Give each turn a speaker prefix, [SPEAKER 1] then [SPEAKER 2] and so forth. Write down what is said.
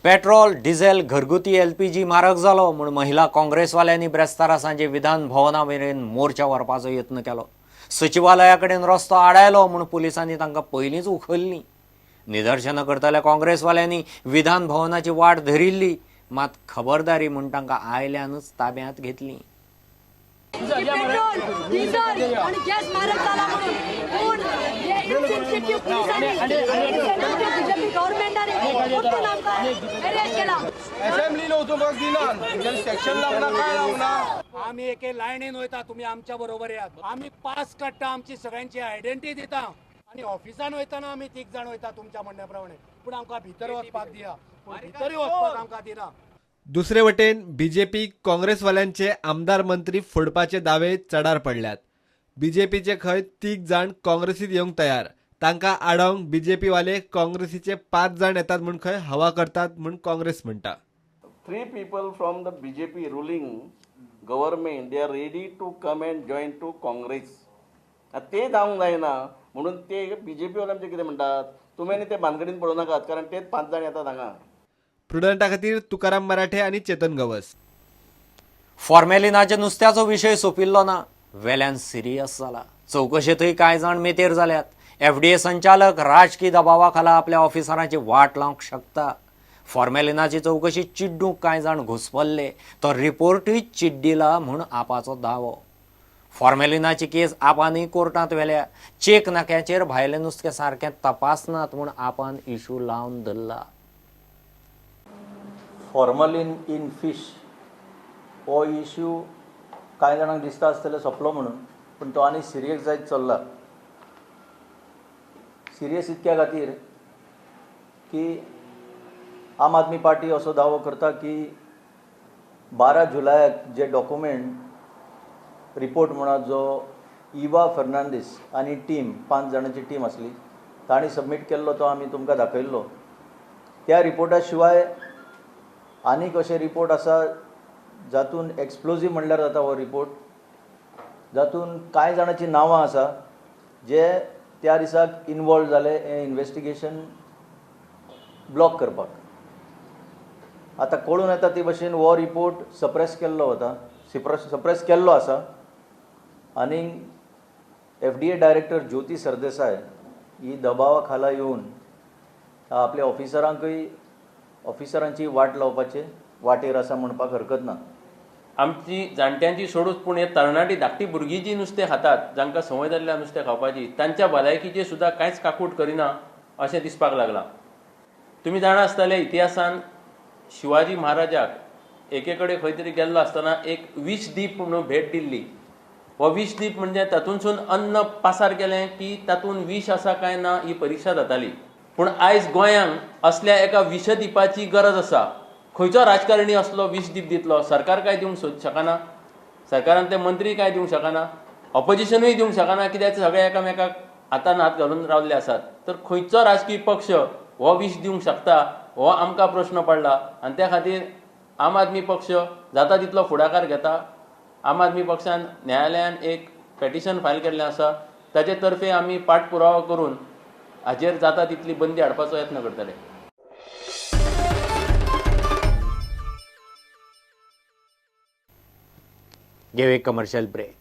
[SPEAKER 1] Petrol, diesel, घरगुती LPG म्हारग जालो म्हूण महिला काँग्रेसवाल्यांनी ब्रेस्तारा सांजे विधान भवना मेरेन मोर्चा व्हरपाचो यत्न केलो. सचिवालया कडेन रस्तो आडायलो म्हूण पुलिसांनी तांकां पयलींच उखल्लीं. निदर्शनां करतल्या काँग्रेसवाल्यांनी विधान भवनाची वाट धरिल्ली, मात खबरदारी म्हूण तांकां आयल्यानच ताब्यांत घेतलीं.
[SPEAKER 2] पेट्रोल, डिझेल आणि गॅस म्हारग जाला म्हणून, पूण हे इनसेन्सिटिव्ह पुलिसांनी, बीजेपी गव्हर्नमेंटाने परतून आमकां अरेस्ट केला.
[SPEAKER 3] असेंब्लीला वचूंक दिना, सेक्शन लागना, काय लागना.
[SPEAKER 4] आमी एके लायनीन वयता, तुमी आमच्या बरोबर येयात. आमी पास काडटा, आमची सगळ्यांची आयडेंटिटी दिता आनी ऑफिसान वयतना आमी तीग जाण वयता तुमच्या म्हणण्या प्रमाणे, पूण आमकां भितर वचपाक दिया, पूण भितरूय वचपाक आमकां दिना.
[SPEAKER 5] दुसरे वटेन बीजेपी काँग्रेसवाल्यांचे आमदार मंत्री फोडपाचे दावे चडार पडल्यात. बीजेपीचे खंय 3 जाण काँग्रेसीत येवंक तयार, तांकां आडावंक बीजेपीवाले काँग्रेसीचे 5 जाण येतात म्हूण खंय हवा करतात म्हूण काँग्रेस म्हणटा.
[SPEAKER 6] 3 people from the BJP ruling government, they are ready to come and join to Congress. ते जावंक जायना म्हणून ते बीजेपी वाले आमचे कितें म्हणटात, तुमी आनी ते भानगडीन पडूं नाकात, कारण तेच 5 जाण येतात हांगा.
[SPEAKER 5] प्रुडंटा खातीर तुकाराम मराठे आनी चेतन गवस.
[SPEAKER 1] फॉर्मेलिनाच्या नुस्त्याचो विशय सोंपिल्लो ना, वेल्यान सिरियस जाला. चवकशेंतूय कांय जाण मेतेर जाल्यात. एफडीए संचालक राजकी दबावा खाला आपल्या ऑफिसरांची वाट लावंक शकता. फॉर्मेलिनाची चवकशी चिड्डूंक कांय जाण घुसपल्ले, तो रिपोर्टूय चिड्डिला म्हूण आपाचो दावो. फॉर्मेलिनाची केस आपानूय कोर्टांत व्हेल्या. चेक नाक्याचेर भायलें नुस्तें सारकें तपासनात म्हूण आपान इशू लावन धरला.
[SPEAKER 7] फॉर्मलिन इन फिश हो इश्यू कांय जाणांक दिसता आसतलें सोंपलो म्हणून, पूण तो आनी सिरियस जायत चल्ला. सिरियस इतक्या खातीर की आम आदमी पार्टी असो दावो करता की 12 जुलयाक जे डॉक्युमेंट रिपोर्ट म्हणा जो इवा फर्नांडीस आनी टीम, 5 जाणांची टीम आसली, तांणी सबमीट केल्लो तो आमी तुमकां दाखयल्लो. त्या रिपोर्टा शिवाय आनीक अशे रिपोर्ट आसा जातून एक्सप्लोजीव म्हणल्यार जाता हो रिपोर्ट, जातून कांय जाणांची नांवां आसा जे त्या दिसाक इनवॉल्व जाले हें इन्वेस्टिगेशन ब्लॉक करपाक. आतां कळून येता ते भशेन हो रिपोर्ट सप्रेस केल्लो वता, सप्रेस केल्लो आसा. आनी FDA director Jyoti Sardesai ही दबावा खाला येवन आपल्या ऑफिसरांकूय ऑफिसरांची वाट लावपाचे वाटेर आसा म्हणपाक हरकत ना.
[SPEAKER 8] आमची जाणट्यांची सोडूच, पूण हे तरणाटी धाकटी भुरगीं जी नुस्तें खातात, जांकां संवय जाल्ल्या नुस्तें खावपाची, तांच्या भलायकीची सुद्दां कांयच काकूट करिना अशें दिसपाक लागलां. तुमी जाणा आसतले, इतिहासान शिवाजी महाराजाक एके कडेन खंय तरी गेल्लो आसतना एक विषदीप म्हणून भेट दिल्ली. हो विषदीप म्हणजे तातूंतसून अन्न पासार केलें की तातूंत विष आसा काय ना ही परिक्षा जाताली. पूण आयज गोंयांक असल्या एका विषदीपाची गरज आसा. खंयचो राजकारणी असलो विषदीप दितलो? सरकार काय दिवंक शकना, सरकारान ते मंत्री काय दिवंक शकना, ऑपोजिशनूय दिवंक शकना, कित्याक सगळे एकामेकाक हातान हात घालून रावल्ले आसात. तर खंयचो राजकीय पक्ष हो विश दिवंक शकता हो आमकां प्रश्न पडला. आनी त्या खातीर आम आदमी पक्ष जाता तितलो फुडाकार घेता. आम आदमी पक्षान न्यायालयान एक पेटिशन फायल केल्लें आसा, ताचे तर्फे आमी पाठपुरावा करून हाजेर जाता तितली बंदी हाडपाचो यत्न करतले.
[SPEAKER 1] घेवया एक कमर्शियल ब्रेक.